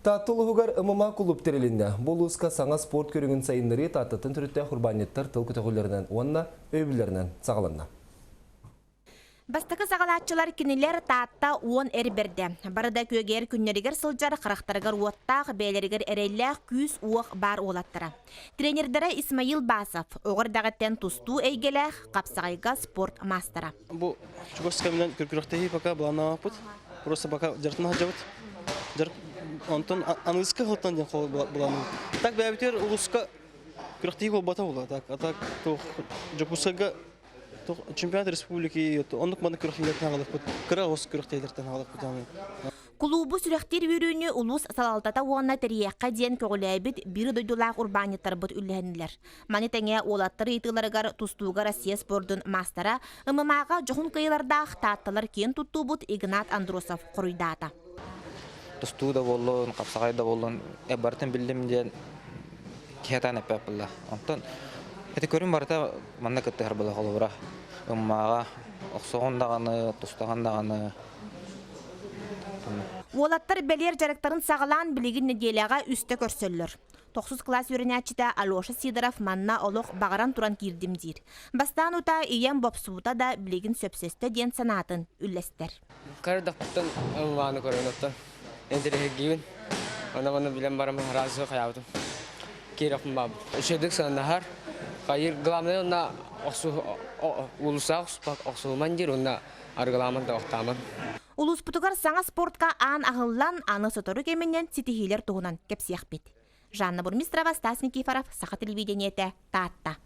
Таатта улууһугар ММА кулууп тэрилиннэ. Бу улууска саҥа спорт көрүҥүн сайыннарыы Тааттаттан төрүттээх урбаанньыттар тыл көтөҕүүлэринэн уонна өйөбүллэринэн саҕаланна. Бастакы саҕалааччылар кинилэр Таатта уон эр бэрдэ. Бары да күөгэйэр күннэригэр сылдьар, харахтарыгар уоттаах, бэйэлэригэр эрэллээх күүс-уох баар уолаттара. Тренердэрэ Исмаил Басов, оҕо эрдэҕиттэн тустуу эйгэлээх, хапсаҕайга спорт маастара. Бу чугас кэминэн күрэхтэһии пока былааннаабаппыт. Просто пока дьарыктана сылдьабыт. Дьарык онтон аныгыскы сылтан диэн былаанныыбыт. Так бэйэбитигэр улууска күрэхтэһии буолбата буолла. Так, а так Дьокуускайга чемпионат республики оннук маннык күрэхтэһиилэртэн аҕалыахпыт. Кыра оҕус күрэхтэһиилэртэн аҕалыахпыт даҕаны. Кулуубу сүрэхтиир үөрүүнү улуус салалтата уонна тэрийиэххэ диэн көҕүлээбит биир дойдулаах урбаанньыттарбыт үллэһиннилэр. Маны тэҥэ уолаттар ыйытыыларыгар тустууга Россия спордун маастара, ММА-ҕа дьоһун кыайыылардаах Таатталар киэн туттуубут Игнат Андросов хоруйдаата. Тустуу да буоллун, хапсаҕай да буоллун, барытын биллим диэн киһи эппэт буолла. Онтон ити көрүм барыта манна кыттыһар буолла холобура. Ыммааҕа охсоҕун даҕаны, тустаҕын даҕаны. Уолаттар бэлиэр дьарыктарын саҕалаан билигин нэдиэлэҕэ үстэ көрсөллөр. Тохсус кылаас үөрэнээччитэ Алеша Сидоров манна олох баҕаран туран киирдим диир. Бастаан утаа ийэм бопсубута да билигин сөпсөстө диэн санаатын үллэстэр. Кырдахпыттан ыллааны көрөн оттон интэриэһиргиибин. Аны маны билэн баран араас хайаабытым. Киирэхпин баабыт. Үчүгэйдик сыаннаһар. Хайыр главное онно охсу уулуссаҕа охсуспат охсуһуман диир уонна арыгылааман да охтааман. Улууспутугар саҥа спортка аан аһыллан, аны сотору кэминэн ситиһиилэр туһунан кэпсиэхпит. Жанна Бурмистрова, Стас Никифоров, Саха телевидениетэ, Таатта.